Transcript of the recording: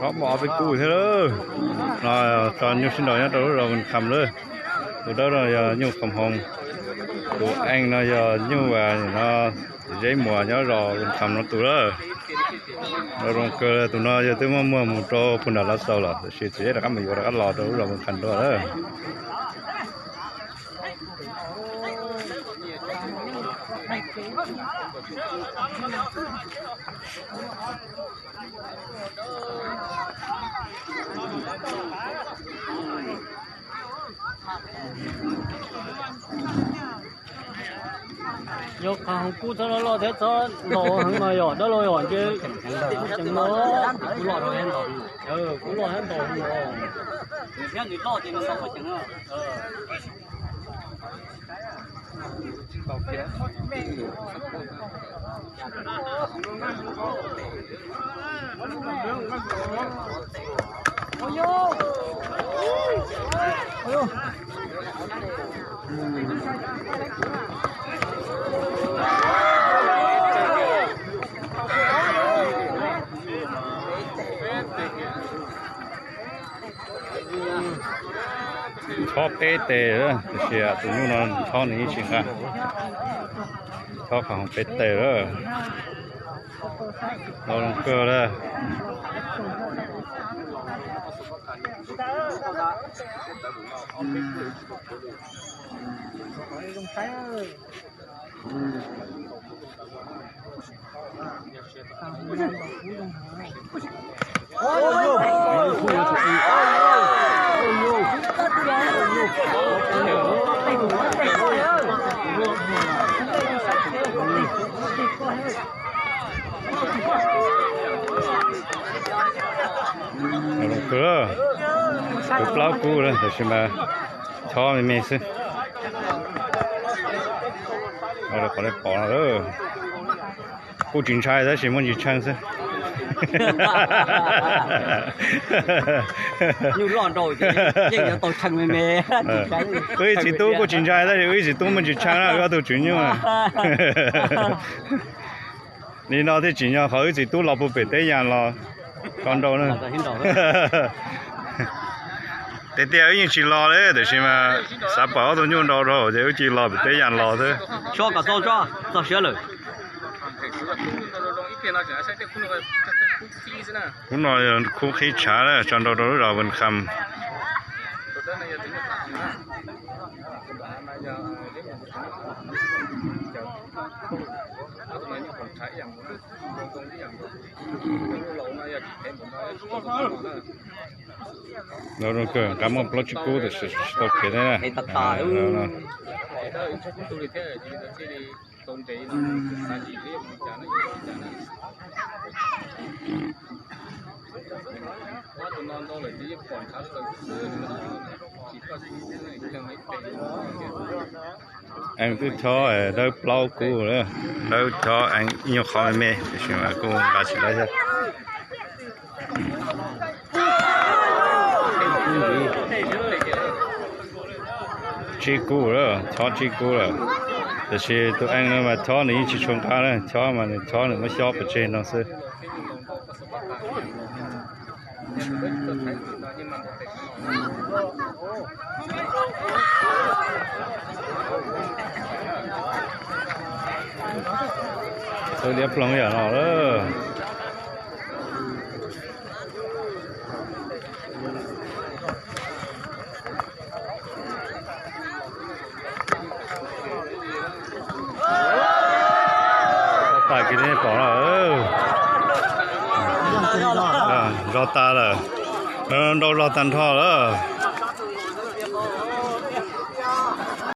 Ob peb kub thiab lawm. No tso nyuj sib nraus nyob rau lub zos Vus Kham lawm. Tus dawb no yog nyuj Kham Hoos, tus eej no yog nyuj no Zeb Muas nyob zos Vus Kham no tus lawm. Zoo kawg, tus no yog twb muaj muag mus rau puag nram Lav Xaus lawm, tab sis txiv Zeb rov qab mus yuav rov qab los rau lub zos Vus Kham dua lawm. Yog qhov hoov kub txhob loj loj thiab txhob ntaus heev mas yog dawb los yog nce ceev no. Kub loj thiab ntaus heev. Chob peb tes, tiam sis tus nyuj no chob nws yeej tsis nqa. Chob qhov hoov peb tes lawm. Los zoo kawg lawm. Zoo kawg, kuv plaub kub lawm tab sis mas chob me me xwb. Qhov nej pom no kuj tsis ntshai tab sis muaj ntsis tshee xwb. Wb ib txiv tub kuj tsis ntshai tab sis wb ib txiv tub muaj ntsis tshee na, wb ob tug tswv nyuj. Nim no thiaj tsim nyog qhov wb txiv tub los puag pem teb yas los tso nrau na. Tiag tiag wb yeej tsis los li, tiam sis mas xav pom ob tug nyuj nrau rau ces wb cia li los pem teb yas los xwb. Khub no khub qhib tshav na, tso nrau rau lub zos Vus Kham. Nqa muaj plaub tsib kub tiam sis tsis tau khiav thiab. Eev twb chob dawb plaub kub, dawb chob eev ib nyuag qhov me me, tiam sis mas kuj nqa tsis tau thiab. Tsib kub lawm, chob tsib kub lawm. Tiam sis tus eev no mas chob nws yeej tsis tshua nqa na, chob mas nws chob nws muab xyob pov tseg no xwb. Txawb liab ploog yam no lawm. Tag kis nej pom no, zog tas lawm. Nrau zog tag nrho lawm.